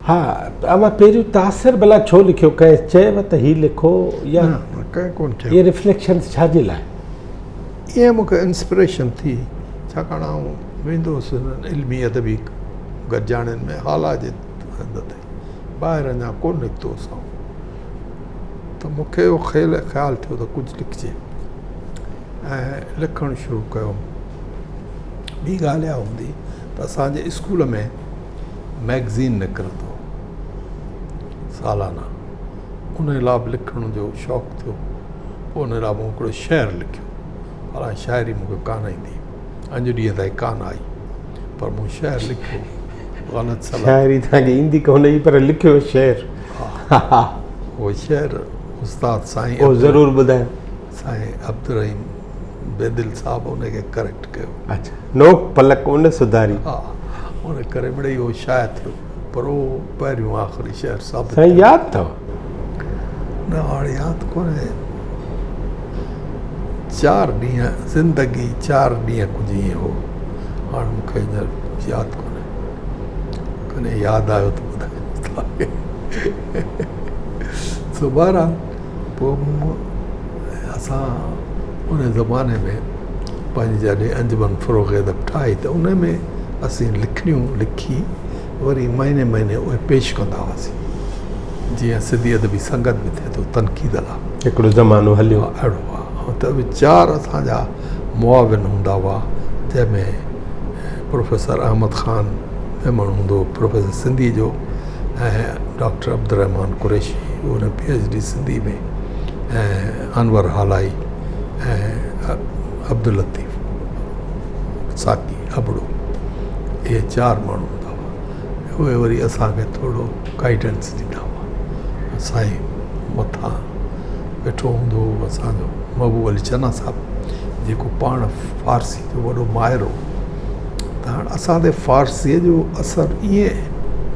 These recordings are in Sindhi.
ها اوهان پهريون تاثر ڀلا ڇو لکيو؟ ڪنهن چيو ته هي لکو يا نه نه ڪنهن ڪونه چيو. اهي رفليڪشنز ڇا جي لاء؟ ائين مون کي انسپريشن ٿي ڇاڪاڻ آئون ويندو هوس انهن علمي ادبي گڏجاڻين ۾ هالا جي هنڌ تي ٻاهر اڃا ڪونه نڪتو هوس آئون ته مون کي اهو خيال ٿيو ته ڪجهه لکجي ۽ لکڻ شروع ڪيم. ٻي ڳالهه اها هوندي ته اسان جي اسڪول ۾ مئگزين نڪرندو هو سالانه ان لاء به لکڻ جو شوق ٿيو پوء ان لاء مون هڪڙو شعر لکيو حالانڪه شاعري مون کي ڪانه ايندي اڄ ڏينهن تائين ڪانه آئي پر مون شعر لکيو غلط سلط شاعري توهان کي ايندي ڪونه هئي پر لکيو شعر ها اهو شعر استاد سائين اهو ضرور ٻڌايو سائين عبدالرحيم بيدل صاحب ان کي ڪريڪٽ ڪيو. اڇا نوڪ پلڪ ان سڌاري. ها ان ڪري مڙئي اهو شايع ٿيو پر اهو پهريون آخري شعر ثابت ٿيو. سائين ياد اٿو؟ نه هاڻي ياد ڪونهي. چار ڏينهن زندگي چار ڏينهن ڪجهه ائين هو هاڻي مون کي هينئر ياد ڪونهي. ڪڏهن ياد آيو ته ٻڌائيندس توهان کي. سو بهرحال پوء مون اسان ان زماني ۾ پنهنجي جڏهن انجمن فروغ ادب ٺاهي ته ان ۾ اسين لکڻيون لکي وري مهيني مهيني اهي پيش ڪندا هئاسين جيئن سنڌي ادبي سنگت به ٿئي ٿو تنقيد لاء هڪڙو زمانو هليو اهڙو آهي ته اهي چار اسان جا معاون هوندا هئا جنهن ۾ پروفيسر احمد خان ميمڻ هوندو هو پروفيسر سنڌي جو ۽ ڊاڪٽر عبدالرحمان قريشي ان P H D Sindhi ۾ ۽ Anwar Halai ۽ Abdullatif Saqi Abro اهي چار ماڻهو هوندا هئا اهي وري اسانکي ٿورو گائيڊنس ڏيندا هئا سائين مٿان ويٺو هوندو هو اسانجو محبوب علي چنا صاحب جيڪو پاڻ فارسي جو وڏو ماهر هو ته هاڻ اسان تي فارسيء جو اثر ائين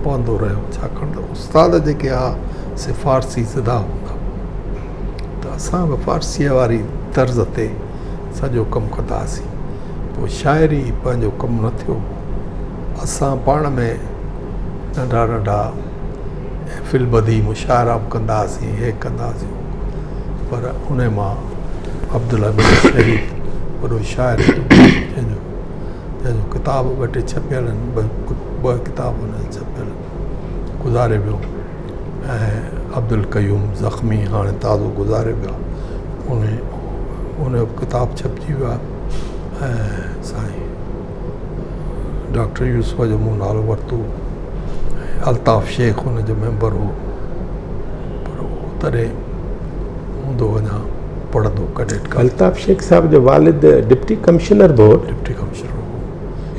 پوندو رهيو ڇاڪاڻ ته استاد جيڪي ها سي فارسي زده هوندا هئا ته اسان به فارسيء واري طرز تي سڄو ڪم ڪندا هئاسين پوء شاعري پنهنجو ڪم نه ٿيو اسان پاڻ ۾ ننڍا ننڍا في البديهه مشاعرا به ڪندا هئاسين هي ڪندا هئاسين پر ان مان عبدالحميد شهيد وڏو شاعر ٿيو جنهن جو جنهن جو ڪتاب ٻه ٽي ڇپيل آهن ٻه ڪتاب هن جا ڇپيل آهن گذاري ويو ۽ عبدالقيوم زخمي هاڻي تازو گذاري ويو آهي ان ان جو ڪتاب ڇپجي ويو آهي ۽ سائين ڊاڪٽر يوسف جو مون نالو ورتو ۽ الطاف شيخ ان جو ميمبر هو پر اهو تڏهن هوندو اڃا پڙهندو ڪيڊٽ ڪاليج. الطاف شيخ صاحب جو والد ڊپٽي ڪمشنر به هو. ڊپٽي ڪمشنر هو.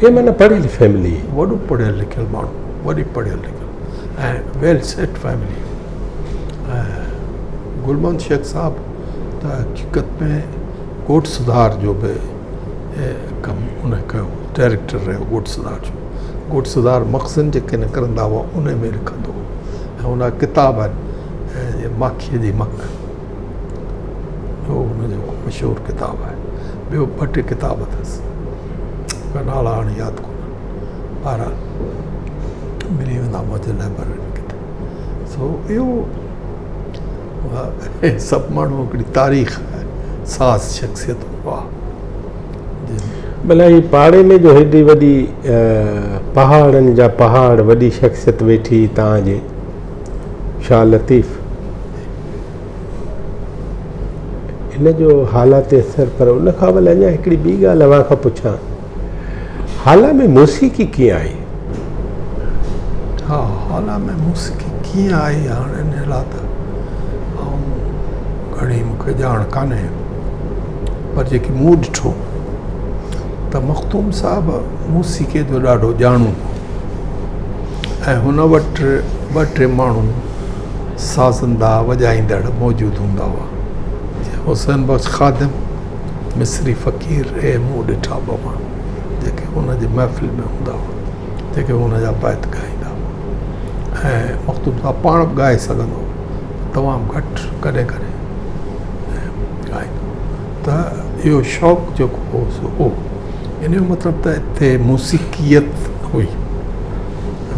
هي معنيٰ پڙهيل فيملي. وڏو پڙهيل لکيل ماڻهو وڏي پڙهيل لکيل ۽ ويل سيٽ فيملي ۽ گل محمد شيخ صاحب ته حقيقت ۾ ڳوٺ سڌار جو به ڪم ان ڪيو ڊائريڪٽر رهيو ڳوٺ سڌار جو ڳوٺ سڌار مخزن جيڪي نڪرندا هئا ان ۾ لکندو هو ۽ ان جا ڪتاب آهن ماکيء جي مک اهو هن جو مشهور ڪتاب آهي ٻيو ٻه ٽي ڪتاب اٿس نالا هاڻي ياد ڪونهن بهرحال ملي ويندا منهنجي لائبريري ۾ ڪٿي سو اهو سڀ ماڻهو هڪڙي تاريخ ساز شخصيتون هئا. ڀلا هي پاڙي ۾ جو هيڏي وڏي پهاڙن جا پهاڙ وڏي شخصيت ويٺي تان جي شاهه لطيف هن جو حالات اثر پر ان کان اول اڃا هڪڙي ٻي ڳالهه اوهان کان پڇان هالا ۾ موسيقي ڪيئن آئي؟ ها هالا ۾ موسيقي ڪيئن آئي هاڻ ان لاء ته آئون گهڻي مون کي ڄاڻ ڪانهي پر جيڪي مون ڏٺو ته مخدوم صاحب موسيقي جو ڏاڍو ڄاڻو هو ۽ هن وٽ ٻه ٽي ماڻهو سازندا وڄائيندڙ موجود هوندا هئا جيئن حسين بخش خادم مصري فقير اهي مون ڏٺا ٻه ماڻهو جيڪي هن جي محفل ۾ هوندا هئا جيڪي هن جا بيت ڳائيندا هئا ۽ مخدوم صاحب پاڻ به ڳائي سگهندو هو تمام گهٽ ڪڏهن ڪڏهن ڳائيندو ته اهو شوق جيڪو هو سو هو ان جو مطلب ته هتي موسيقيت هئي.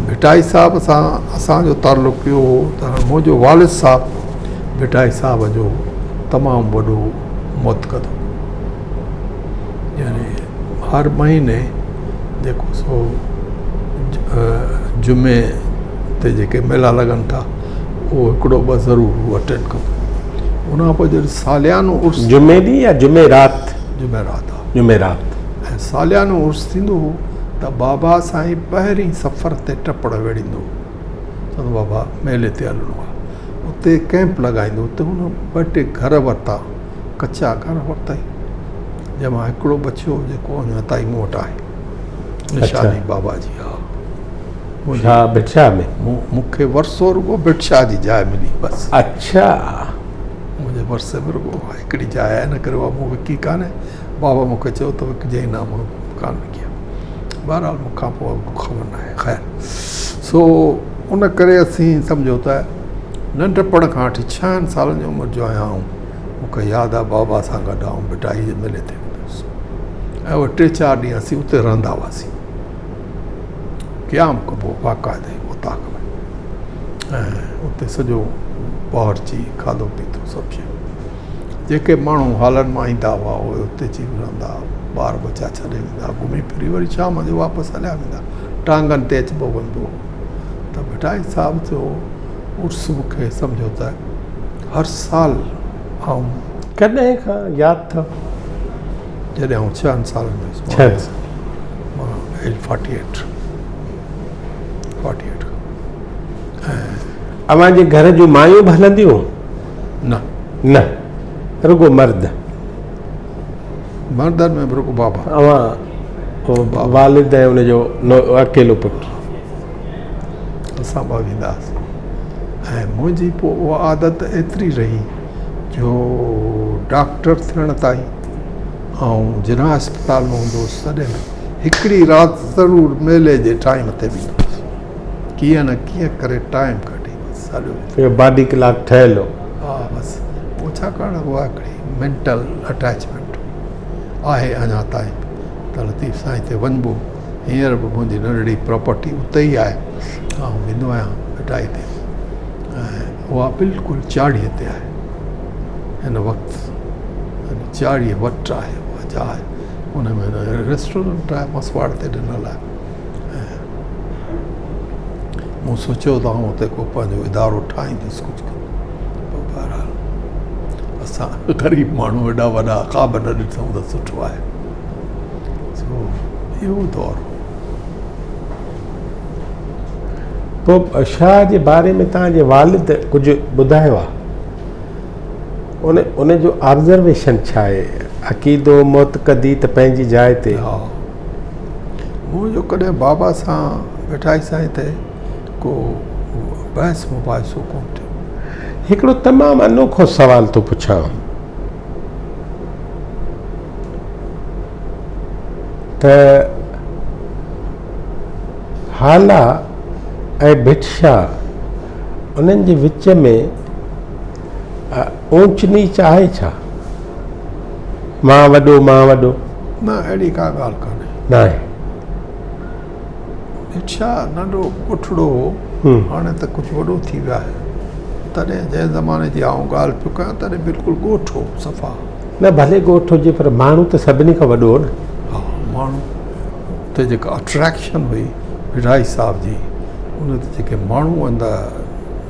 ڀٽائي صاحب سان اسان جو تعلق اهو هو ته منهنجو والد صاحب ڀٽائي صاحب جو تمام وڏو معتقد هو. يعني هر مهيني جيڪو سو جمعي تي جيڪي ميلا لڳن ٿا اهو هڪڙو ٻه ضرور هو اٽينڊ ڪندو. ان کان پوء جڏهن ساليانو عرس جمعي ڏينهن يا جمعي رات؟ جمعي رات ها. جمعي رات. ۽ ساليانو عرس ٿيندو هو ته بابا سائين پهرين سفر تي ٽپڙ ويڙهيندو هو. چوندو بابا ميلي تي هلڻو آهي. اتي ڪئمپ لڳائيندو هو. اتي هن ٻه ٽي گهر ورتا، ڪچا گهر ورتائين، جنهن مان هڪڙو بچيو جيڪو اڃا تائين مون وٽ آهي. نشاني بابا جي ها. شاهه ڀٽ شاهه ۾؟ مون کي ورثو رڳو ڀٽ شاهه جي جاء ملي بس. اڇا. منهنجي ورثي ۾ رڳو اها هڪڙي جاء آهي، ان ڪري اها مون وڪي ڪانهي. بابا مون کي چيو ته وڪجئين نه، مون ڪانه وڪي آهي. بهرحال مون کان پوء خبر ناهي. خير سو ان ڪري اسين سمجهو ته ننڍپڻ کان وٺي ڇهن سالن جي عمر جو آهيان آئون، مون کي ياد آهي بابا سان گڏ آئون ڀٽائي جي ميلي تي ويندو هوس ۽ اهي ٽي چار ڏينهن اسين اتي رهندا هئاسين. قيام ڪبو هو باقاعدي اوطاق ۾ ۽ اتي سڄو باورچي کاڌو پيتو سڀ شيون جيڪي ماڻهو هالن مان ايندا هئا اهي اتي اچي رهندا ٻار ٻچا ڇڏي ويندا گهمي ڦري وري شام جو واپس هليا ويندا ٽانگن تي اچبو وڃبو هو ته ڀٽائي صاحب جو عرس مون کي سمجهو ته هر سال آئون ڪڏهن کان ياد اٿو؟ جڏهن آئون ڇهن سالن جو هيس. ڇهن سالن. مان age forty eight forty eight کان. اوهان جي گهر جون مايون به هلنديون هيون؟ نه. نه رڳو مرد. مردن ۾ به رڳو بابا. اوهان والد ۽ ان جو اڪيلو پٽ. اسان ٻه ويندا هئاسين ۽ منهنجي پوء اها عادت ايتري رهي جو ڊاڪٽر ٿيڻ تائين آئون جناح اسپتال ۾ هوندو هوس تڏهن به هڪڙي رات ضرور ميلي جي ٽائيم تي ويندو هوس ڪيئن نه ڪيئن ڪري ٽائيم ڪڍي بس هليو ويندو اهو باڊي ڪلاڪ ٺهيل هو. ها بس پوء ڇاڪاڻ اها هڪڙي مينٽل اٽيچمينٽ آهي اڃا تائين به ته لطيف سائين تي وڃبو هينئر به منهنجي ننڍڙي پراپرٽي اتي ئي آهي آئون ويندو آهيان ڀٽائي تي ۽ اها بلڪل چاڙهيء تي آهي هن وقت يعني چاڙهيء وٽ آهي اها جاء ان ۾ ريسٽورنٽ آهي مسواڙ تي ڏنل آهي ۽ مون سوچيو ته آئون اتي ڪو پنهنجو ادارو ٺاهيندس ڪجهه پر بهرحال اسان غريب ماڻهو ايڏا وڏا خواب نه ڏسون ته سٺو آهي سو اهو دور هو. پوء شاهه جي باري ۾ توهان جي والد ڪجهه ٻڌايو آهي؟ ان ان جو آبزرويشن ڇا آهي؟ عقيدو معتقدي ته پنهنجي جاء تي. ها منهنجو ڪڏهن بابا سان ڀٽائي سائين تي ڪو بحث مباحثو ڪونه ٿيو. هڪڙو تمام انوکو سوال ٿو پڇان ته هالا ۽ ڀٽ شاهه انهن جي وچ ۾ اونچ نيچ آهي ڇا؟ مان وڏو مان وڏو. نه اهڙي ڪا ڳالهه ڪانهي. ناهي. ڀٽ شاهه ننڍو ڳوٺڙو هو، هاڻي ته ڪجهه وڏو ٿي ويو آهي. تڏهن جنهن زماني جي آئون ڳالهه پيو ڪيان تڏهن بلڪل ڳوٺ هو صفا. نه ڀلي ڳوٺ هجي پر ماڻهو ته سڀني کان وڏو هو نه. ها ماڻهو اتي جيڪا اٽريڪشن هئي ڀٽائي صاحب جي ان تي جيڪي ماڻهو ايندا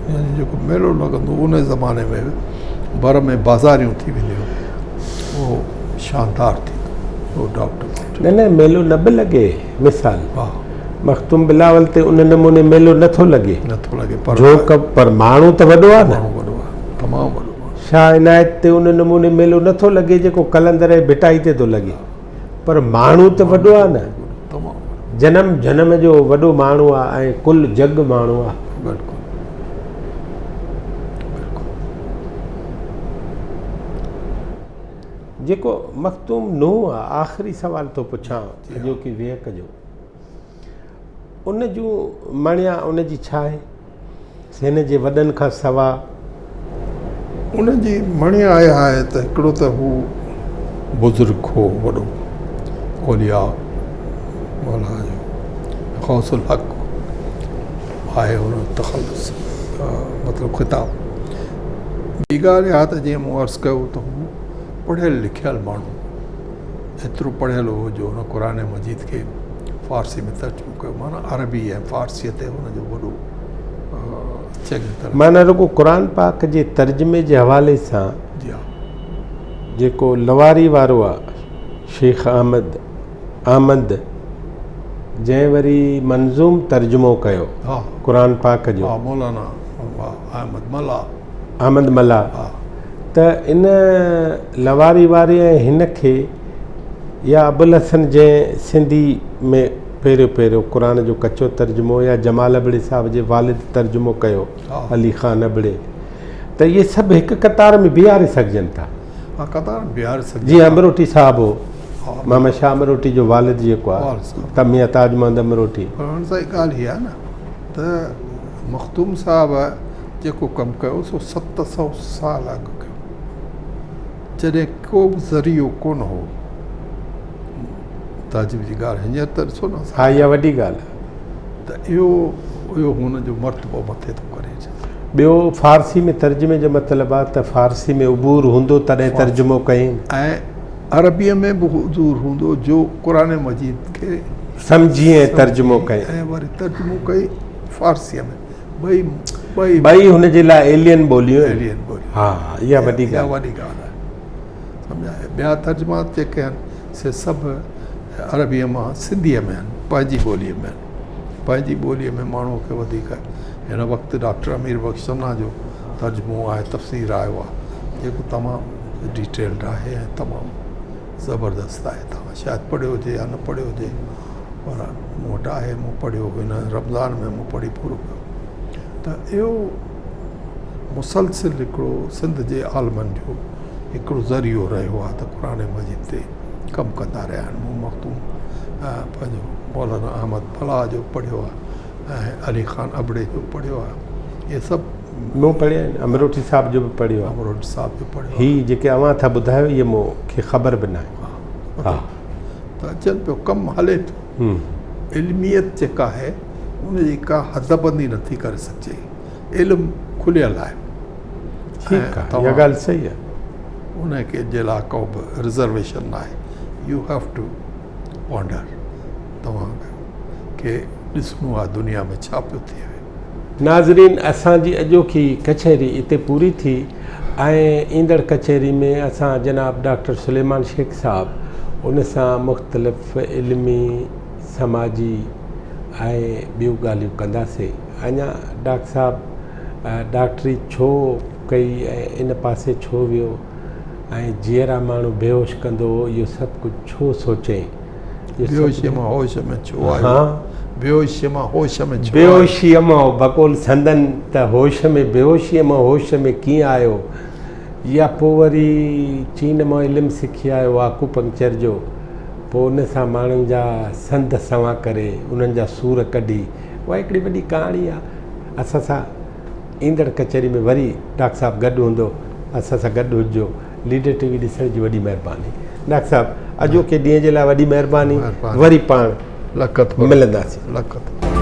يعني جيڪو ميلو لڳندو هو ان زماني ۾ به ڀر ۾ بازاريون ٿي وينديون هيون اهو شاندار ٿيندو هو نو ڊائوٽ ابائوٽ نه نه ميلو نه به لڳي مثال مخدوم بلاول تي ان نموني ميلو نه ٿو لڳي نه ٿو لڳي پر جوڪ پر ماڻهو ته وڏو آهي نه ماڻهو وڏو آهي تمام وڏو ماڻهو شاهه عنايت تي ان نموني ميلو نه ٿو لڳي جيڪو قلندر ۽ ڀٽائي تي ٿو لڳي پر ماڻهو ته وڏو آهي نه تمام جنم جنم جو وڏو ماڻهو آهي ۽ ڪل جڳ ماڻهو آهي بلڪل بلڪل جيڪو مخدوم نوح آ آخري سوال ٿو پڇان اڄوڪي ويهڪ جو ان جون مڻيا ان جي ڇا آهي هن جي وڏن کان سوا. ان جي مڻيا اها آهي ته هڪڙو ته هو بزرگ هو وڏو اولياء مولا جو غوث الحق آهي هن جو تخلص مطلب خطاب. ٻي ڳالهه اها ته جيئن مون عرض ڪيو ته هو پڙهيل لکيل ماڻهو هو. ايترو پڙهيل هو جو هن قرآن مجيد کي فارسي ۾ ترجمو ڪيو معنيٰ عربي ۽ فارسيء تي هن جو وڏو چڱي طرح. معنيٰ رڳو قرآن پاڪ جي ترجمي جي حوالي سان جي ها. جيڪو لواري وارو آ شيخ احمد احمد جنهن وري منظوم ترجمو ڪيو قرآن پاڪ جو. ها مولانا احمد ملاح. احمد ملاح ته ان لواري واري ۽ هن کي يا ابوالحسن جنهن سنڌي ۾ پهريون پهريون قرآن جو ڪچو ترجمو يا جمال ابڙي صاحب جي والد ترجمو ڪيو علي خان ابڙي ته اهي سڀ هڪ قطار ۾ بيهاري سگهجن ٿا. ها قطار ۾ بيهاري سگهجن ٿا. جيئن امروٽي صاحب هو، محمد شاهه امروٽي جو والد جيڪو آهي ته ميان تاج محمد امروٽي. پر هن سان ڳالهه هي آهي نه ته مخدوم صاحب جيڪو ڪم ڪيو سو 700 سال اڳ ڪيو جڏهن ڪو به ذريعو ڪونه هو. تعجب جي ڳالهه هينئر ته ڏسو نه. ها اها وڏي ڳالهه آهي. ته اهو اهو هن جو مرتبو مٿي ٿو ڪري. ٻيو فارسي ۾ ترجمي جو مطلب آهي ته فارسي ۾ عبور هوندو تڏهن ترجمو ڪيائين. ۽ عربيء ۾ به عبور هوندو جو قرآن مجيد کي سمجهي ۽ ترجمو ڪيائين. ۽ وري ترجمو ڪئي فارسيء ۾ ٻئي ٻئي ٻئي هن جي لاء ايلين ٻوليون آهن. ايلين ٻوليون. ها اها وڏي ڳالهه. اها وڏي ڳالهه آهي. سمجهيا ٻيا ترجما جيڪي آهن سي سڀ عربيء مان سنڌيء ۾ آهن پنهنجي ٻوليء ۾ آهن. پنهنجي ٻوليء ۾ ماڻهوء کي وڌيڪ هن وقت ڊاڪٽر امير بخش سنا جو ترجمو آهي تفسير آيو آهي جيڪو تمام ڊيٽيلڊ آهي ۽ تمام زبردست آهي توهان شايد پڙهيو هجي يا نه پڙهيو هجي پر مون وٽ آهي مون پڙهيو هن رمضان ۾ مون پڙهي پورو ڪيو ته اهو مسلسل هڪڙو سنڌ جي عالمن جو هڪڙو ذريعو رهيو آهي ته قرآن مجيد تي ڪم ڪندا رهيا آهن مون مخدوم پنهنجو مولانا احمد فلاح جو پڙهيو آهي ۽ علي خان ابڙي جو پڙهيو آهي اهي سڀ مون پڙهيا آهن امروٽي صاحب جو به پڙهيو آهي امروٽي صاحب جو پڙهيو هي جيڪي اوهان ٿا ٻڌايو اهي مون کي خبر به ناهي ها ته اچن پيو ڪم هلي ٿو علميت جيڪا آهي ان جي ڪا حدبندي نٿي ڪري سگهجي علم کليل آهي ٺيڪ آهي اها ڳالهه صحيح آهي ان کي جي لاء ڪو به رزرويشن ناهي يو هيو ٽو پانڊر توهان کي ڏسڻو آهي دنيا ۾ ڇا پيو ٿئي. ناظرين اسان جي اڄوڪي ڪچهري اتي پوري ٿي ۽ ايندڙ ڪچهري ۾ اسان جناب ڊاڪٽر سليمان شيخ صاحب ان سان مختلف علمي سماجي ۽ ٻيون ڳالهيون ڪنداسين اڃا ڊاڪٽر صاحب ڊاڪٽري ڇو ڪئي ۽ ان پاسي ڇو ويو ۽ جيئرا ماڻهو بيهوش ڪندو هو اهو سڀ ڪجهه ڇو سوچيائين؟ بيهوشيء مان هوش ۾ ڇو آيو؟ بيهوشيء مان هوش ۾ ڇو آيو؟ بيهوشيء مان بقول سندن ته هوش ۾ بيهوشيء مان هوش ۾ ڪيئن آيو يا پوء وري چين مان علم سکي آيو آڪوپنڪچر جو پوء ان سان ماڻهن جا سنڌ سنوان ڪري انهن جا سور ڪڍي اها هڪڙي وڏي ڪهاڻي آهي اسان سان ايندڙ ڪچهري ۾ وري ڊاڪٽر صاحب گڏ هوندو اسان سان گڏ هججو ليڊر ٽي وي ڏسڻ جي وڏي مهرباني ڊاڪٽر صاحب اڄوڪي ڏينهن جي لاء وڏي مهرباني وري پاڻ ملنداسين.